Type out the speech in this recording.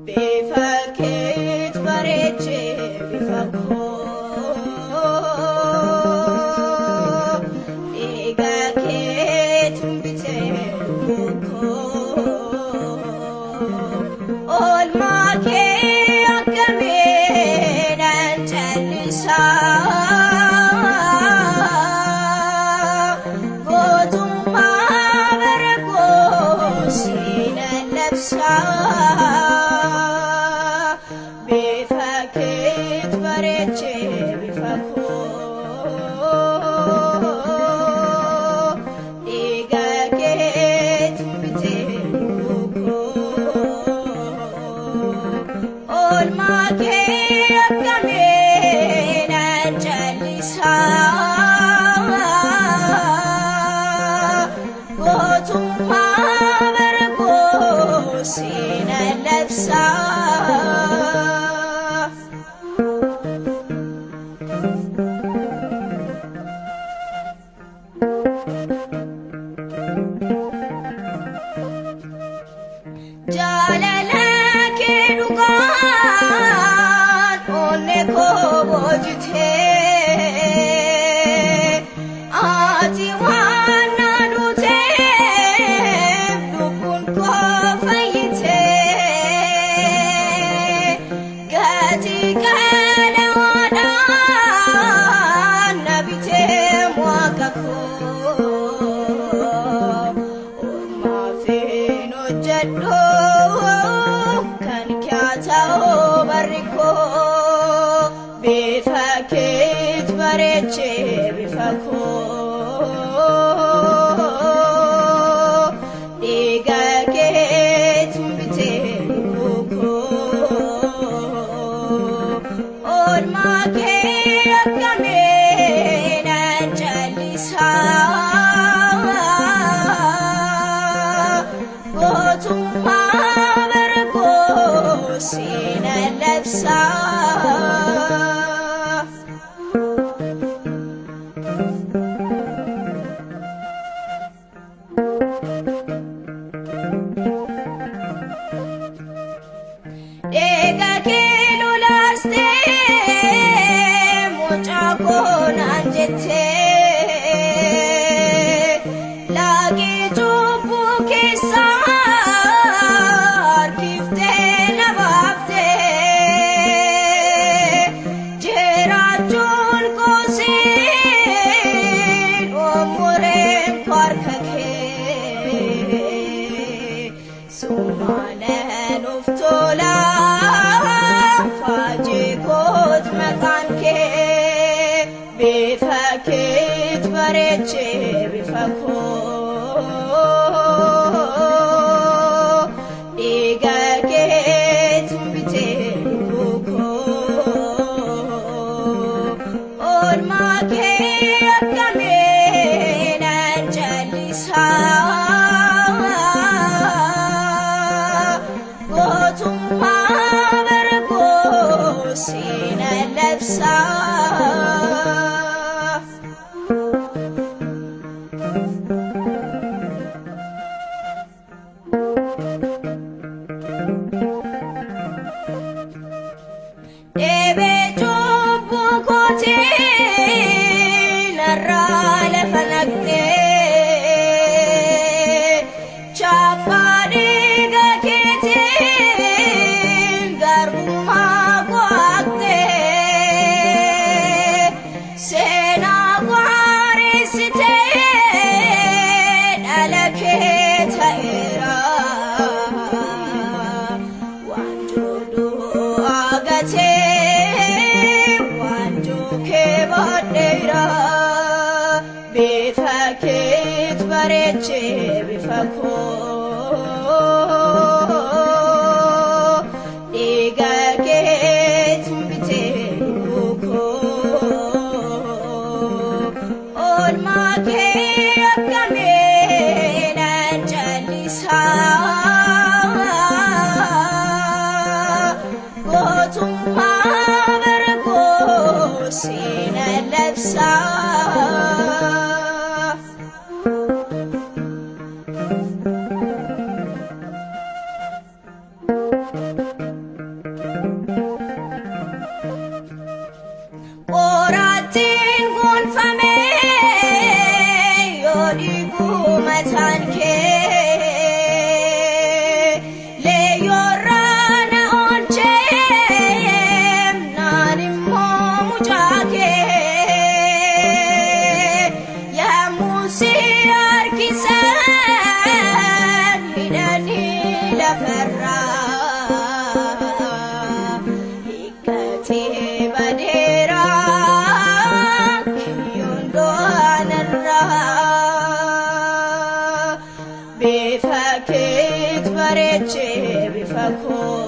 Bifa keet bareechee bifa koo, dhiiga keetu bitee lubbuu koo. Oolmaa kee akkamiin nan callisaa? Gootummaa bara koo siinan labsaa. Bifa keet bareechee bifa koo, dhiiga keetu bitee lubbuu koo. Oolmaa kee akkamiin nan callisaa? Gootummaa bara koo siinan labsaa. Jaalala kee dhugaan onnee koo boojitee, ati waan na duuteef lubbuun koo fayyitee. Gatii qalawaadhaan na bitee waaqa koo, ormaaf hin hojjedhu kan kee ta'uu barri koo. Bifa keet bareechee bifa koo, dhiiga keetu bitee lubbuu koo. Oolmaa kee akkamiin nan callisaa? Gootummaa bara koo siinan labsaa. Dhiiga kee lolaastee mucaa koo naan jettee, laaqii cubbuu keessaa harkiftee na baaftee. Jiraachuun koo siin umuriin koo harka kee, sumaanan of tola faajii koot maqaan kee. Bifa keet bareechee bifa koo, dhiiga keetu bitee lubbuu koo. Oolmaa kee akkamiin nan callisaa? Gootummaa bara koo siinan labsaa. Dhibee cubbuu kootiin narraa lafa naqxee, chaappaa dhiiga keetiin garbummaa koo haqxee. Seenaa koo haaressitee dhala kee ta'eera. Waanjoo du'aa gatee waanjoo kee baadheera. Bifa keet bareechee bifa koo, dhiiga keetu bitee lubbuu koo. Oolmaa kee akkamiin nan callisaa? Qoraattiin gonfamee yoo dhiigu mataan kee, leeyyoorraa na oolchee naan immoo mucaa kee. Yemmuu si harkisan hidhanii lafarraa, hiikkatee badeera kiyyoon doonarraa. Bifa keet bareechee bifa koo.